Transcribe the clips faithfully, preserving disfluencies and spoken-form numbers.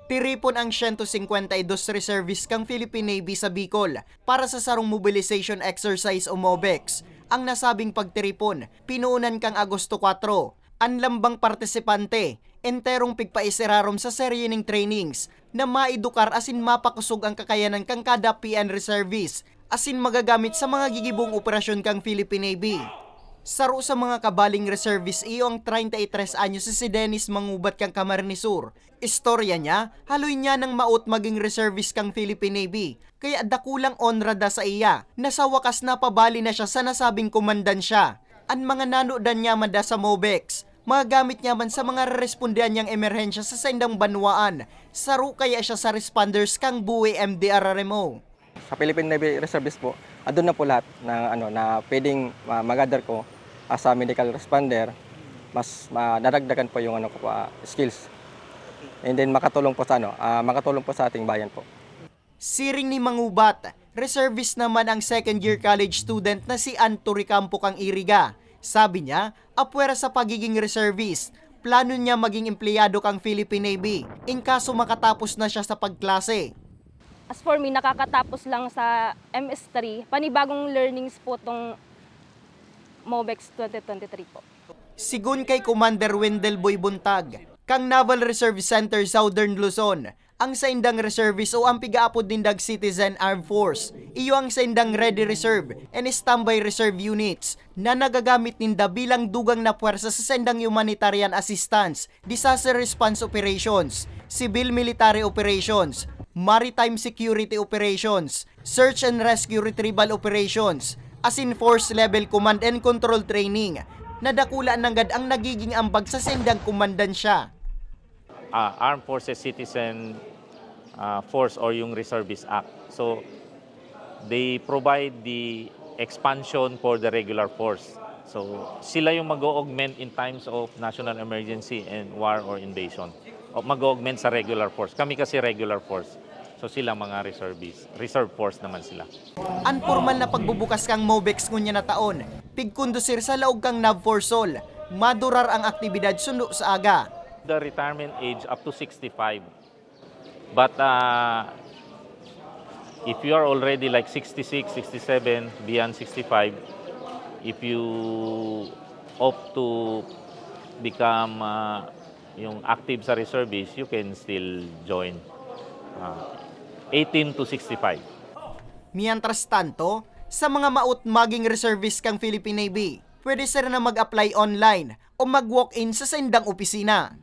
Tiripon ang siyento singkwenta y dos reservist kan Philippine Navy sa Bicol para sa sarong mobilization exercise o MOBEX. Ang nasabing pagtiripon, pinoonan kan Agosto kwatro. An lambang partisipante, enterong pigpaisirarom sa serye ning trainings na maedukar asin mapakosog ang kakayanan kan kada P N reservist asin magagamit sa mga gigibong operasyon kan Philippine Navy. Saro sa mga kabaling reservist iyo ang treinta y tres anyos si, si Dennis Mangubat kan Camarines Sur. Istorya niya, haloy niya nang maot magin reservist kan Philippine Navy, kaya dakulang onra da sa iya na sa wakas napabali na siya sa nasabing komandansya. An mga nanodan niya man da sa MOBEX, magagamit niya man sa mga rerespondehan niyang emerhensya sa saindang banwaan, saro kaya siya sa responders kan B U E M D R R M O. Sa Philippine Navy Reservist po, andun na po lahat na, ano, na pwedeng ma- mag-gather ko as a medical responder, mas madadagdagan po yung, ano, ko po, ah, skills. And then makatulong po sa, ano, ah, makatulong po sa ating bayan po. Siring ni Mangubat, reservist naman ang second year college student na si Anto Ricampo kang Iriga. Sabi niya, apwera sa pagiging reservist, plano niya maging empleyado kang Philippine Navy in kaso makatapos na siya sa pagklase. As for me, nakakatapos lang sa M S three, panibagong learnings po tong MOBEX twenty twenty-three po. Sigon kay Commander Wendell Boy Buntag, kang Naval Reserve Center Southern Luzon, ang saindang reservist o ang pigaapod nindag Citizen Armed Force, iyo ang saindang ready reserve and standby reserve units na nagagamit ninda bilang dugang na pwersa sa saindang humanitarian assistance, disaster response operations, civil military operations, maritime security operations, search and rescue retrieval operations, asin force level command and control training, na dakula nanggad ang nagiging ambag sa saindang komandansya. uh, Armed Forces Citizen uh, Force or yung Reservist Act. So, they provide the expansion for the regular force. So, sila yung mag-augment in times of national emergency and war or invasion. O mag-augment sa regular force. Kami kasi regular force. So, sila mga reservists. Reserve force naman sila. An pormal na pagbubukas kang MOBEX ngunyan na taon, pigkondusir sa laog kang NAVFORSOL. Madurar ang aktibidad sundo sa aga. The retirement age up to sixty-five. But uh, if you are already like sixty-six, sixty-seven, beyond sixty-five, if you opt to become uh, yung active sa reservist, you can still join uh, eighteen to sixty-five. Mientras tanto, sa mga maot maging reservist kang Philippine Navy, pwede sila na mag-apply online o mag-walk-in sa saindang opisina.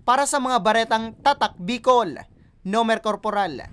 Para sa mga baretang Tatak Bicol, Nomer Corporal,